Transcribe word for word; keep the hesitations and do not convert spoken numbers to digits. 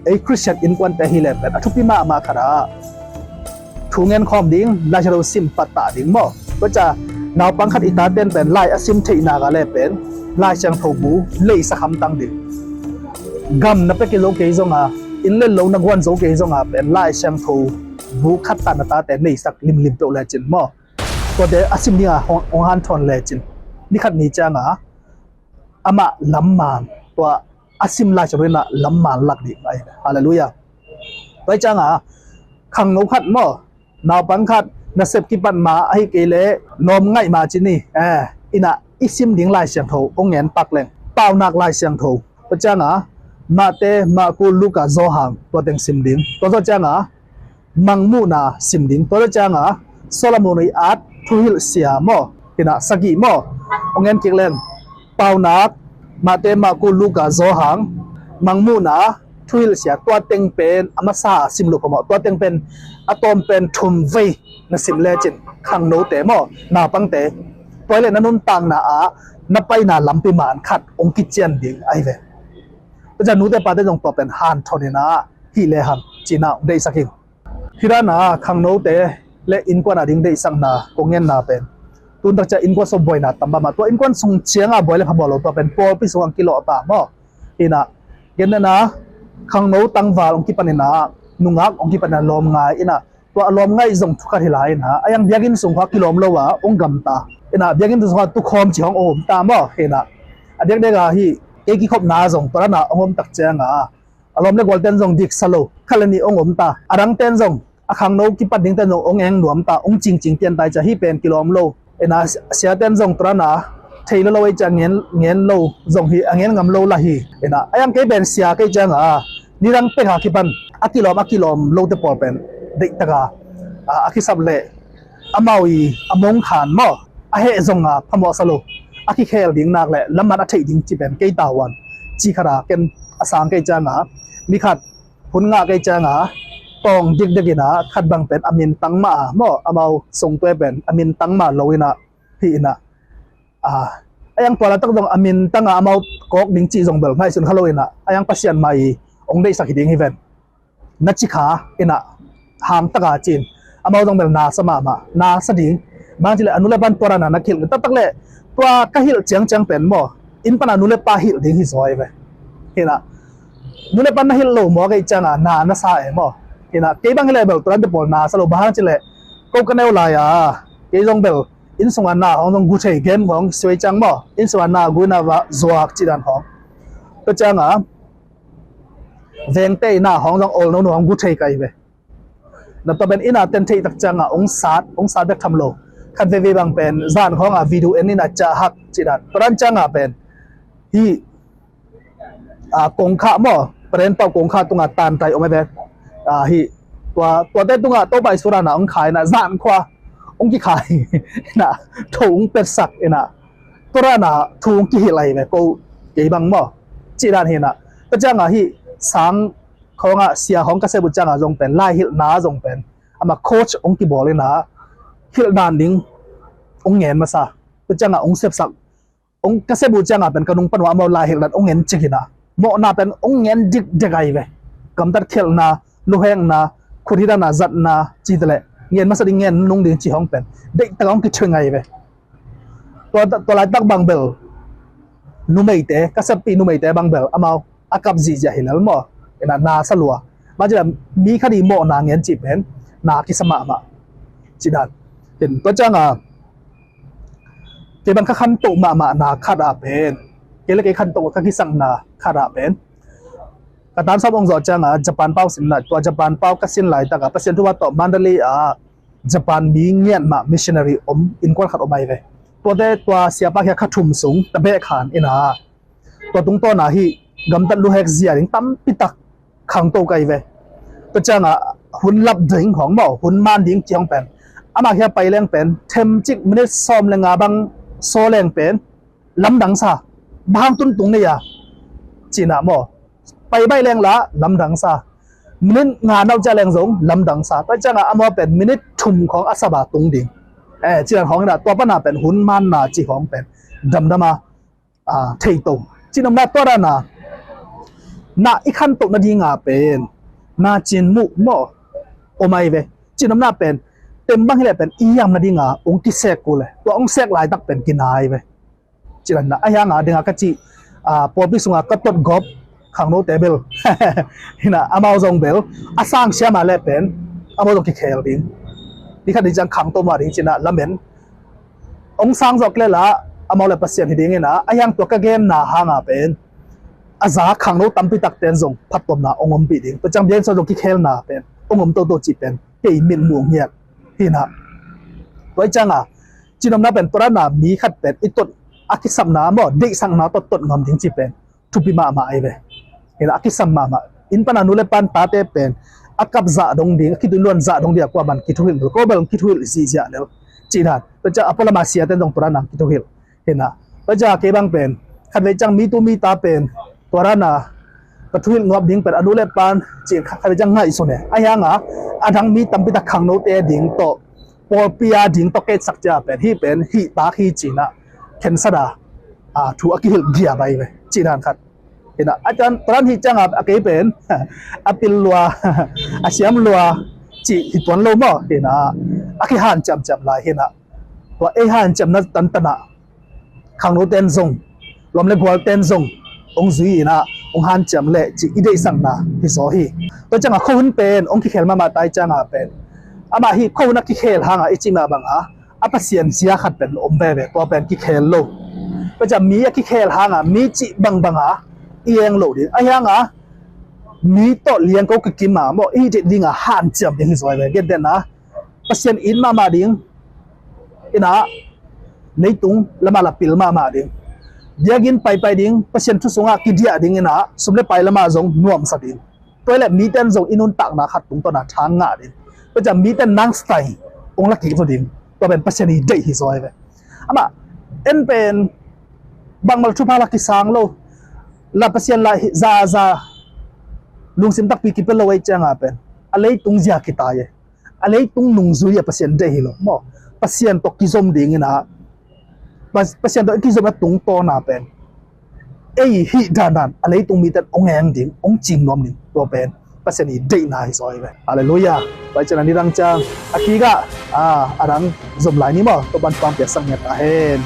Ei Khristian innkuante hi le pen a thupi mahmah khat ah thu ngen khawm ding, Lai Siangtho sim pattah ding maw. Tua ciang naupang khat i taten pen lai a sim theih nak ah le pen Lai Siangtho bu leisak hamtang ding. Gam na pia kei zo kei zong a, inn le lo na guan zo kei zong a pen Lai Siangtho bu khat tah na tate neisak limlim peuh lecin maw. Tuate a sim dingah hong, hong hanthawn lecin ni khat ni ciangah amah lamman, tua a sim Lai Siangtho in ah lamman lak ding ahi. Halleluiah. Tua hi ciangah khangno khat maw, naupang khat nasep kipat ma, ahi kei leh lawm ngaih ma ci ni, eh, in ah i sim ding Lai Siangtho hong ngen pak leng, Paunak Lai Siangtho. Tua ciangah Mate, Marku, Luka, Johan, tua teng sim ding. Tua zawh ciangah Mangmuhna sim ding. Tua zawh ciangah Solomon i at thuhilh sia maw, hi in ah sagih maw, hong ngen kik leng, Paunak, Mate, Marku, Luka, Johan, Mangmuhna, thuhilh sia, tua teng pen a masa a sim lo phamawh, tua teng pen a tawm pen thum vei na sim lecin khangnote maw, naupangte, tua hi leh na nuntakna ah na paina lampi man khat hong kician ding ahi ve. Tua ciang nute pate zong tua pen hanthawn in ah hih lehang ci in ah hong deihsak ing. Hih dan ah khangnote le innkuan a ding deihsakna kong ngenna pen, tun tak ciang innkuan sung buaina tam mahmah. Tua innkuan sung ciangah buai le phamawh lo, tua pen pawlpi sungah kilawh ta maw. Hi in ah, gen dan ah khangno tangval hong kipan in ah, nungak hong kipan in ah lawm ngai in ah, tua a lawm ngaih zong thu khat hi lai in ah, a yang biakinn sung khawng kilawm lo a hong gamta in ah, biakinn sung khawng tukhawm cih hong om ta maw. Hi in ah, a diakdiak ah hih kei kikhopna zong tua dan ah hong om tak ciangah a lawm le gualten zong diksa lo, khat le nih hong om ta. A dangten zong, a khangno kipat dingten zong hong eng nuam ta, hong cingcing tian ta hi ciang hih pen kilawm lo. Hi in ah siaten zong tua dan ah thei lo lo hi ciang ngen, ngen lo zong hi, a ngen ngam lo lah hi. Hi in ah, a yang kei pen sia kei ciangah nidang pek a kipan a kilawm, a kilawm lote pawl pen deihtak a, a, a kisap leh amau i a mongkhan maw, a heh zong a phamawhsa lo, a kikhel ding nak leh lamman a theih ding ci pen kei tavuan ci khat a ken a sang kei ciangah, mi khat hun ngah kei ciangah tawng dikdek in ah, khat bang pen a mintang mah a maw, amau sungte pen a mintang mah lo in ah, hi in ah, a, a yang tua laitak zong a mintang a amau kawk ding cih zong bel ngaihsun kha lo in ah, a yang Pasian mai hong deihsak hi ding hi ven, na ci kha in ah, hang tak a ci in, amau zong bel nasa mahmah, nasa ding. Bang ci leh a nu le pan tua dan a na kilh taktak leh, tua ka hilh ciangciang pen maw, inn pan a nu le pa hilh ding hi zaw hi ve. Hi in ah, nu le pan na hilh lo maw, kei ciangah na, na sa e maw. Hi in ah, kei bang hi leh bel tua dante pawl nasa lo, bang hang ci leh ko ka neu lai a, kei zong bel inn sungah na hong zong gu thei, game hong suai ciang maw, inn sungah na gu in ah va zuak cih dan hong. Tua ciangah vengte in ah hong zong ol no no hong gu thei ka hi ve. Na tua pen in ah ten theih tak ciangah hong sat, hong sat bek tham lo. Khat veivei bang pen zan khawngah video en in ah ciah hak cih dan. Tua dan ciangah pen hih, a, kongkhak maw, paren pau kongkhak tungah tantai om e ve. A, hih, tua, tuate tungah Topa Jesu dan ah hong khai in ah zan khua hong kikhai in ah, tho hong petsak in ah, tua dan ah thu hong kihilh ahi ve, ko kei bang maw, cih dan hi in ah. Tua ciangah hih sang khawngah sia hong ka sep uh ciangah zong pen, lai hilhna zong pen amah coach hong kibawl in ah, hilh dan ding hong ngen masa. Tua ciangah hong sepsak, hong ka sep uh ciangah pen ka nung pan uh amau lai hilh dan hong ngen cik in ah, mawhna pen hong ngen dikdek ahi ve. Gamtat khialhna, luhekna, khut hih dan a zatna cihte leh ngen masa ding, ngen nung ding cih hong pen deihtak a hong kithuing ahi ve. Tua, tua laitak bang bel numeite, ka seppih numeite bang bel amau a kap zihziah hi lel maw. Ina nasa lua. Mah ci dan mi khat i mawhna ngen cih pen na kisa mahmah cih dan. Tua ciangin kei bang ka khantoh mahmahna khat ah pen, kei le kei khantoh ka kisakna khat ah pen, ka tan sawm hong zawh ciangin Japan pau sin lai, tua Japan pau ka sin laitak ah Pasian thupha tawh Mandalay ah Japan mi ngiat mah missionary om, innkuan khat om ahi ve. Tuate tua siapa kiang kha thum sung tabeh khan ina, tua tungtawn ah hih gamtat luhek zia ding tampi tak khangto ka hi ve. Tua ciangin hun lap ding hong maw, hun man ding ci hong pen, ama kiang pai leng pen themcik minit sawm le nga bang saw leng pen lamdang sa, bang hang tuntung nei a, cihna maw. Pai baih leng la lamdang sa, minit nga nau ciah leng zong lamdang sa. Tua ciangin amau pen minit thum khawng a sap a tung ding, eh, cih dan hong ina, tua pan a pen hun manna cih hong pen damdam a, ah, thei to. Cih nopna tua dan a Na i khantoh nadinga pen na cin muh maw om ai ve. Cinopna pen tem bang hileh pen i yam nadinga ong kisek uh le tua ong sek laitak pen kinai ve. Cinopna a hianga dinga ka cih pawlpi sunga ka tot gop khangnote bel hina amau zong bel a sang siama le pen amau zong kikhel ding. Ni khat ni ciang khangto mah ding cina lamen ong sang zawk le la amau le Pasian hi dingina a hiang tua ka genna hanga pen a za khangno tampi takten zong phattuamna ong ompih ding tua ciang biang zong kikhelna pen ong om toto cih pen kei min muh ngiat hina. Tua i cianga cinopna pen tua dana mi khat pen i tot a kisapna maw deihsakna tot tot ngam ding cih pen thupi mahmah ai ve. Hina a kisam mahmah in pana nu le pan tate pen a kap zah dong ding a kitui luan zah dong ding a kuaman kithuhilh lel ko bel kithuhilh zihziah lel. Cihdan tua ciang a pualama siaten dong tua dana kithuhilh hina. Tua ciang kei bang pen khatvei ciang mi tu mi ta pen tua dana ka thuhilh ngap ding pen a nu le pan cih khatvei ciang ngaihsun e a hianga a dang mi tampi tak khangnote ding tawh pawlpi a ding tawh ketsak cia pen hih pen hih tak hi cina khensada thu a kihilh giap ai ve. Cihdan khat hina a tan taran hih cianga a kei pen a pil lua a siam lua cih hi tuan lo maw hina a kihan ciamciam lai hina. Tua ei hanciamna tantana khangnoten zong lom le gualten zong ong zui ina ong hanciam le cih i deihsakna hi zaw hi. Tua cianga khohun pen ong kikhel mahmah tai cianga pen amah hi khohun a kikhel hanga i cih mah banga a Pasian zia khat pen om veve tua pen kikhel lo. Tua ciang mi a kikhel hanga mi cih bangbanga i eng lo ding a hianga mi tawh liangko kikima maw i deih dinga hanciam ding hi zaw ve. Gentehna Pasian it mahmah ding ina leitung lama la pil mahmah ding biagin paipai ding Pasian thu sungah kidiah ding ina sum le pai lama zong nuamsa ding. Tua le miten zong i nuntakna khat tungtawna thang ngah ding tua ciang miten nang stai ong la kik zo ding tua pen Pasian i deih hi zaw ve. Amah en pen bangmal thupha la kisang lo la Pasian la zaza lungsim takpi kipia lo ei cianga pen a leitung zia kitai e. A leitung nungzui a Pasian deih hi lo maw? Pasian tawh kizom dingina Pasian tawh i kizomna tungtawna pen ei hih dandan a leitung miten ong eng ding ong cing nuam ding tua pen Pasian i deihna hi zaw hi ve. Halleluia. Pai ciang a nidang ciang a kikah a dang zom lai ni maw? Tua pan pampiak sak ngiat ta hen.